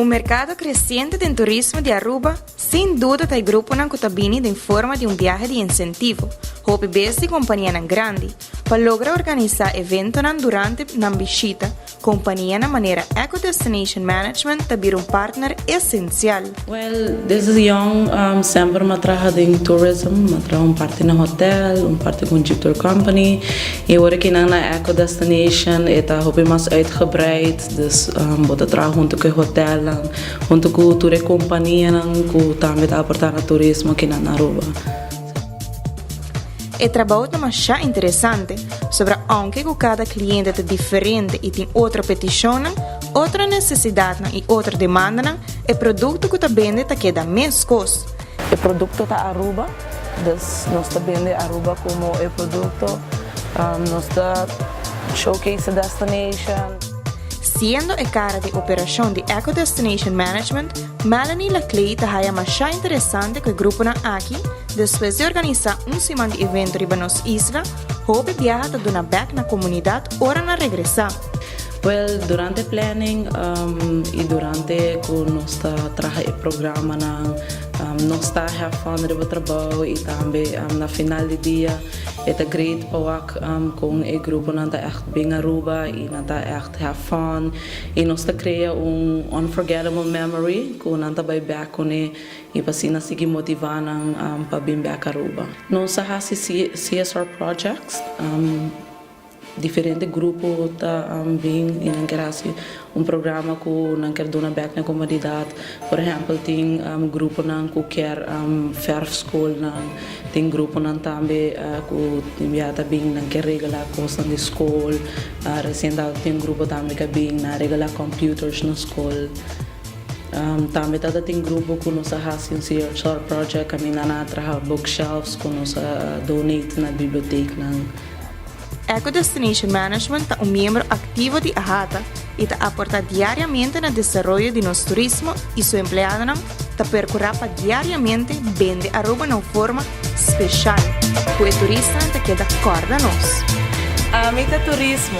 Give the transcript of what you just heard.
Un mercado creciente den turismo di Aruba sin duda ta e gruponan cu ta bini den forma di un biahe di incentivo, hopi bes di companianan grandi, pa logra organisa eventonan durante nan bishita. Companianan manera Eco Destination Management ta bira un partner esencial. Well, desde young semper m'a traha den tourism, m'a traha un parti na hotel, un parti cu un jeep tour company y ora ki nan na Eco Destination e ta hopi mas uitgebreid, dus bo ta traha hunto cu e hotelnan, hunto cu tur e companianan cu tambe ta aporta na turismo aki na Aruba. E trabou ta masha interesante, sobra aunke ku kada kliente ta diferente i tin otro petishonnan, otro nesesidatnan i otro demandanan, e produkto ku ta bende ta keda meskos. E produkto ta Aruba, dus nos ta bende Aruba komo e produkto, nos ta showcase e destination. Siendo e kara di operashon di Eco Destination Management, Melanie Laclay ta haya masha interesante ku e gruponan aki, Despues di organisá un siman di evento riba nos isla, hopi biaha ta duna bèk na komunidat ora nan regresá. Wèl, durante planning i durante ku nos ta traha e programanan, nos ta have fun riba trabou i tambe na final di dia e ta great pa wak kon e gruponan ta ègt bin Aruba i nan ta ègt have fun i nos ta krea un unforgettable memory ku nan ta bai bèk kuné. I pa asina sigui motivá nan pa bin bek Aruba. Nos a hasi CSR projects, diferente grupo ta bin i nan kier hasi un programa ku nan kier duna bek na komunidat. Por ehèmpel tin gruponan ku kier fèrf skolnan, tin gruponan tambe ku tin bia ta bin nan kier regalá kosnan di skol. Resien tin un grupo tambe ku a bin nan a regalá computers na skol. Tambe ta tin grupo ku nos a hasi un CSR project kaminda nan a traha bookshelves ku nos a donate na biblioteknan. Eco Destination Management ta un miembro aktivo di AHATA i ta aportá diariamente na desaroyo di nos turismo i su empleadonan ta perkurá pa diariamente bende Aruba na un forma speshal ku e turistanan ta keda kòrda nos. Ami ta turismo.